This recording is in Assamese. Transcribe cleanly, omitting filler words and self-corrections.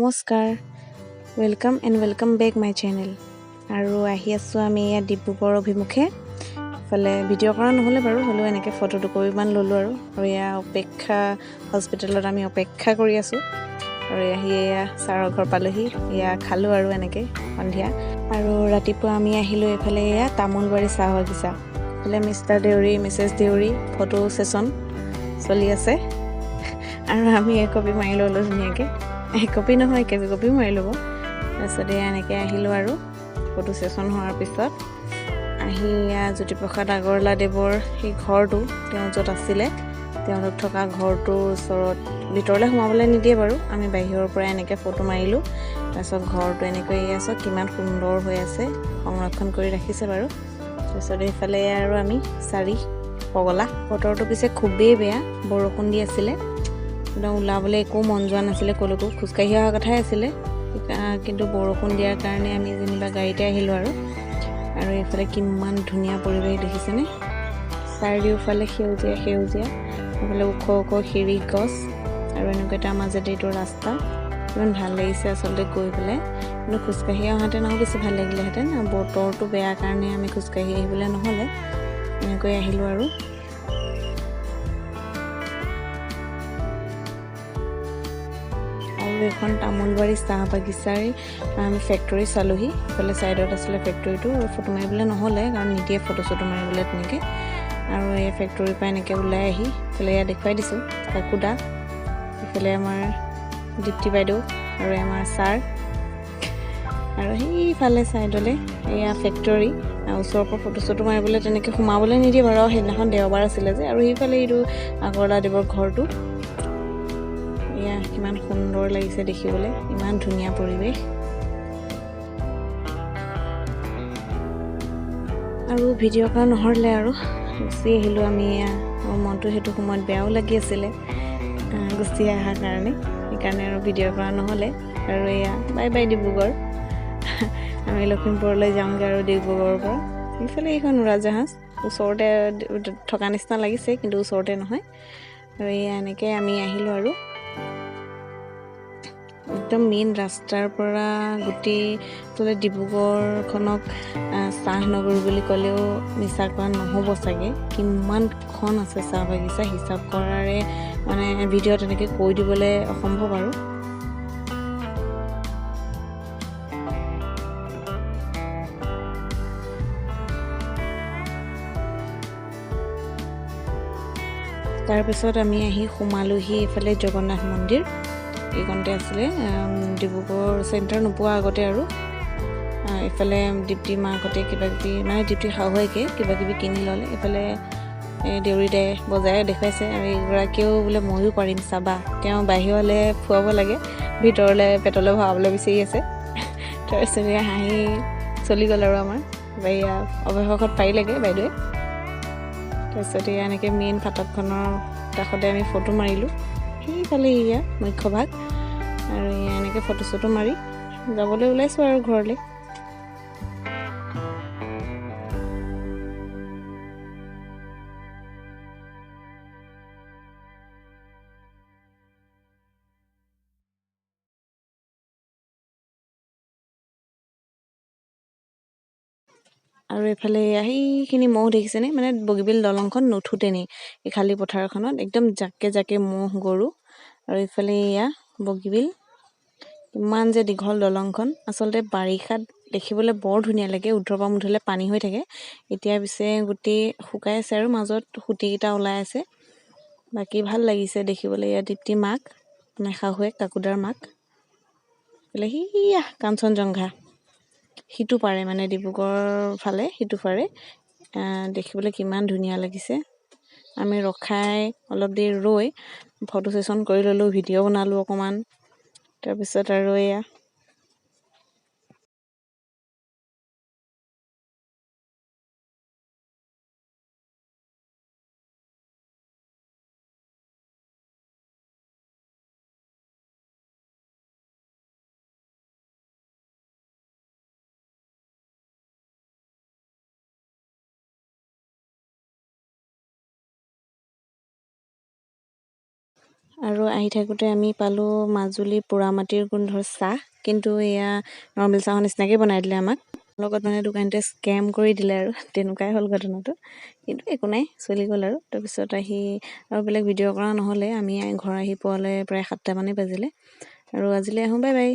নমস্কাৰ, welcome and welcome back my channel. আৰু আহি আছোঁ আমি ইয়াত ডিব্ৰুগড় অভিমুখে। ইফালে ভিডিঅ' কৰা নহ'লে বাৰু, হ'লেও এনেকৈ ফটো দুকপিমান ল'লোঁ আৰু। আৰু এয়া অপেক্ষা হস্পিটেলত আমি অপেক্ষা কৰি আছোঁ। আৰু আহি এয়া ছাৰৰ ঘৰ পালোহি, এয়া খালোঁ আৰু এনেকৈ সন্ধিয়া। আৰু ৰাতিপুৱা আমি আহিলোঁ এইফালে এয়া তামোলবাৰী চাহ বাগিচা। এইফালে mister Deori, Mrs Deori photo session চলি আছে। আৰু আমি একপি মাৰি ল'লোঁ ধুনীয়াকৈ, একপি নহয় কেবি কপিও মাৰি ল'ব। তাৰপিছত এয়া এনেকৈ আহিলোঁ আৰু ফটো ছেশ্যন হোৱাৰ পিছত আহি এয়া জ্যোতিপ্ৰসাদ আগৰৱালাদেৱৰ সেই ঘৰটো, তেওঁ য'ত আছিলে, তেওঁলোক থকা ঘৰটোৰ ওচৰত ভিতৰলৈ সোমাবলৈ নিদিয়ে বাৰু, আমি বাহিৰৰ পৰা এনেকৈ ফটো মাৰিলোঁ। তাৰপিছত ঘৰটো এনেকৈ এয়া চাওক কিমান সুন্দৰ হৈ আছে, সংৰক্ষণ কৰি ৰাখিছে বাৰু। তাৰপিছত এইফালে আৰু আমি চাৰি পগলা। বতৰটো পিছে খুবেই বেয়া, বৰষুণ দি আছিলে, একদম ওলাবলৈ একো মন যোৱা নাছিলে, ক'লৈকো খোজকাঢ়ি অহা কথাই আছিলে, কিন্তু বৰষুণ দিয়াৰ কাৰণে আমি যেনিবা গাড়ীতে আহিলোঁ আৰু। আৰু এইফালে কিমান ধুনীয়া পৰিৱেশ দেখিছেনে, চাৰিওফালে সেউজীয়া সেউজীয়া, এইফালে ওখ ওখ শিৰিষ গছ আৰু এনেকুৱা এটা মাজেদি এইটো ৰাস্তা। ইমান ভাল লাগিছে আচলতে গৈ পেলাই, কিন্তু খোজকাঢ়ি অহাহেঁতেন আৰু বেছি ভাল লাগিলেহেঁতেন। বতৰটো বেয়া কাৰণে আমি খোজকাঢ়ি আহিবলৈ নহ'লে, এনেকৈ আহিলোঁ আৰু। আৰু এখন তামোলবাৰী চাহ বাগিচাৰ আমি ফেক্টৰী চালোহি। ইফালে ছাইডত আছিলে ফেক্টৰীটো, আৰু ফটো মাৰিবলৈ নহ'লে কাৰণ নিদিয়ে ফটো চটো মাৰিবলৈ তেনেকৈ। আৰু এই ফেক্টৰীৰ পৰা এনেকৈ ওলাই আহি ইফালে এয়া দেখুৱাই দিছোঁ কাকুদা, ইফালে আমাৰ দীপ্তি বাইদেউ আৰু আমাৰ ছাৰ। আৰু সেইফালে ছাইডলৈ এয়া ফেক্টৰী, ওচৰৰ পৰা ফটো চটো মাৰিবলৈ তেনেকৈ সোমাবলৈ নিদিয়ে বাৰু, সেইদিনাখন দেওবাৰ আছিলে যে। আৰু সেইফালে এইটো আগৰৱালাদেৱৰ ঘৰটো, এয়া কিমান সুন্দৰ লাগিছে দেখিবলৈ, ইমান ধুনীয়া পৰিৱেশ। আৰু ভিডিঅ' কৰা নহ'লে আৰু গুচি আহিলোঁ আমি। এয়া মনটো সেইটো সময়ত বেয়াও লাগি আছিলে গুচি অহাৰ কাৰণে, সেইকাৰণে আৰু ভিডিঅ' কৰা নহ'লে। আৰু এয়া বাই বাই ডিব্ৰুগড়, আমি লখিমপুৰলৈ যাওঁগৈ আৰু ডিব্ৰুগড়ৰ পৰা। সেইফালে এইখন উৰাজাহাজ ওচৰতে থকা নিচিনা লাগিছে, কিন্তু ওচৰতে নহয়। আৰু এয়া এনেকৈ আমি আহিলোঁ আৰু একদম মেইন ৰাস্তাৰ পৰা গোটেই আচলতে ডিব্ৰুগড়খনক চাহ নগৰী বুলি ক'লেও মিছা কোৱা নহ'ব চাগে। কিমানখন আছে চাহ বাগিচা হিচাপ কৰাৰে মানে ভিডিঅ'ত এনেকৈ কৈ দিবলৈ অসম্ভৱ আৰু। তাৰপিছত আমি আহি সোমালোহি এইফালে জগন্নাথ মন্দিৰ, এইকণতে আছিলে ডিব্ৰুগড় চেণ্টাৰ নোপোৱা আগতে। আৰু এইফালে দীপ্তি মাকহঁতে কিবা কিবি, মানে দীপ্তিৰ শাহুৱেকে কিবা কিবি কিনি ল'লে। এইফালে এই দেউৰী দাই বজাই দেখুৱাইছে, আৰু এইগৰাকীয়েও বোলে ময়ো পাৰিম চাবা, তেওঁ বাহিৰলৈ ফুৱাব লাগে, ভিতৰলৈ পেটলৈ ভৰাবলৈ বিচাৰি আছে। তাৰপিছত হাঁহি চলি গ'ল আৰু আমাৰ এয়া অৱশেষত পাৰিলেগৈ বাইদেৱে। তাৰপিছত এয়া এনেকৈ মেইন ফাটকখনৰ কাষতে আমি ফটো মাৰিলোঁ, সেইফালে এয়া মুখ্য ভাগ। আৰু এয়া এনেকৈ ফটো চটো মাৰি যাবলৈ ওলাইছোঁ আৰু ঘৰলৈ। আৰু এইফালে সেইখিনি ম'হ দেখিছেনে, মানে বগীবিল দলংখন নুঠোতেনেই এই খালী পথাৰখনত একদম জাকে জাকে ম'হ গৰু। আৰু এইফালে এয়া বগীবিল, ইমান যে দীঘল দলংখন, আচলতে বাৰিষাত দেখিবলৈ বৰ ধুনীয়া লাগে, উৰ্ধৰ পৰা মুধলৈ পানী হৈ থাকে। এতিয়া পিছে গোটেই শুকাই আছে আৰু মাজত খুঁটিকেইটা ওলাই আছে, বাকী ভাল লাগিছে দেখিবলৈ। এয়া দীপ্তি মাক, মানে শাহুৱেক কাকুদাৰ মাক। এইফালে সিয়া কাঞ্চনজংঘা সিটো পাৰে, মানে ডিব্ৰুগড় ফালে সিটো পাৰে, দেখিবলৈ কিমান ধুনীয়া লাগিছে। আমি ৰখাই অলপ দেৰি ৰৈ ফটো ছেশ্যন কৰি ল'লোঁ, ভিডিঅ' বনালোঁ অকণমান। তাৰপিছত আৰু এয়া আৰু আহি থাকোঁতে আমি পালোঁ মাজুলী পোৰামাটিৰ গোন্ধৰ চাহ। কিন্তু এয়া নৰ্মেল চাহৰ নিচিনাকৈ বনাই দিলে আমাক। লগত মানে দোকানীটোৱে স্কেম কৰি দিলে আৰু তেনেকুৱাই হ'ল ঘটনাটো। কিন্তু একো নাই, চলি গ'ল আৰু। তাৰপিছত আহি আৰু বেলেগ ভিডিঅ' কৰা নহ'লে। আমি ঘৰ আহি পোৱালৈ প্ৰায় 7টামানেই বাজিলে। আৰু আজিলৈ আহোঁ, বাই বাই।